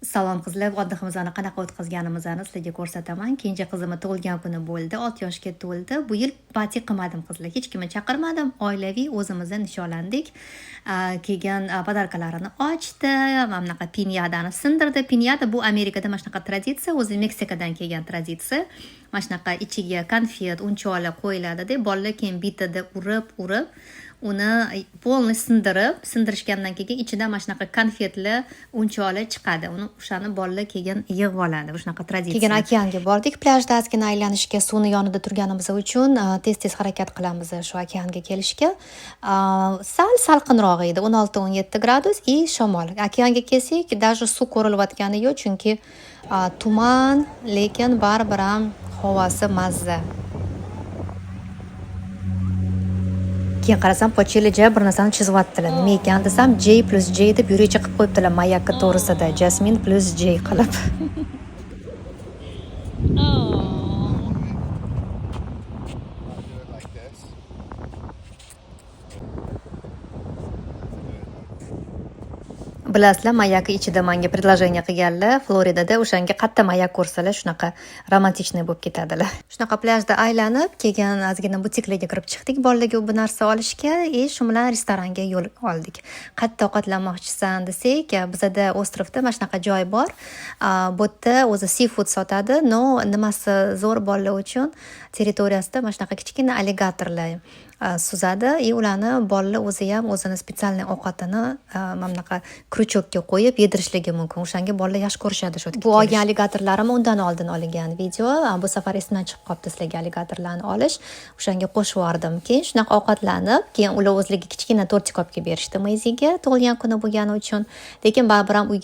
Salom, qizlar, отдых imizni qanaqa o'tkazganimizni sizlarga ko'rsataman. Kenja qizimni tug'ilgan kuni bo'ldi, 6 yoshga to'ldi. Bu yil party qilmadim, qizlar, hech kimni chaqirmadim, oilaviy o'zimizni nishonlandik. Keyin подарка larini ochdi, mana bunaqa пиньята ni sindirdi. Пиньята bu Amerikada mana shunaqa traditsiya, o'zi Meksikadan kelgan traditsiya. Mana shunaqa ichiga konfet, unchoqlar qo'yiladida, bolalar keyin bitada urib urib uni полный sindirib, sindirishgandan keyin ichidan mana shunaqa konfetlar, unchoqlar chiqadi. Uni, o'shani bolalar keyin yig'ib oladi. Shunaqa traditsiya. Keyin okeanga bordik, plyajda ozgina aylanishga. Suvni yonida turganimiz uchun tez tez harakat qilamiz shu okeanga kelishga. Sal salqinroq edi, 16-17 gradus и shamol. Okeanga kelsak, даже suv ko'rilayotgani yo'q, chunki tuman, lekin baribir ham havosi mazza. Keyin qarasam, pochchalaja bir narsani chizyaptilar. Nima ekan desam, J plus J deb yurakcha qilib qo'yibdilar mayakka to'g'risida, Jasmin plus J qilib. Oh. Do it like this. Bilasizlar, mayaka ichida manga предложение qilganlar Floridada. O'shanga qayerda mayak ko'rsalar, shunaqa романтичный bo'lib ketadilar. Shunaqa plyajda aylanib, keyin ozgina butiklarga kirib chiqdik bolalarga bu narsa olishga и shu bilan restoranga yo'l oldik. Qayerda ovqatlanmoqchisan desak, bizada остров da mana shunaqa joy bor. Bu yerda o'zi seafood sotadi, но nimasi zo'r, bolalar uchun territoriyasida mana shunaqa kichkina alligatorlar suzadi и ularni bolalar o'zi ham o'zini специальный ovqatini mana bunaqa крючок ka qo'yib yedirishligi mumkin. O'shanga bolalar yaxshi ko'rishadi shu yerga. Bu olgan alligatorlarim undan oldin olingan video. Bu safar esimdan chiqib qolibdi sizlarga alligatorlarni olish, o'shanga qo'shib yubordim. Keyin shunaqa ovqatlanib, keyin ular o'zlariga kichkina тортик olib kelib berishdi Meyziga, tug'ilgan kuni bo'lgani uchun, lekin baribir ham uyga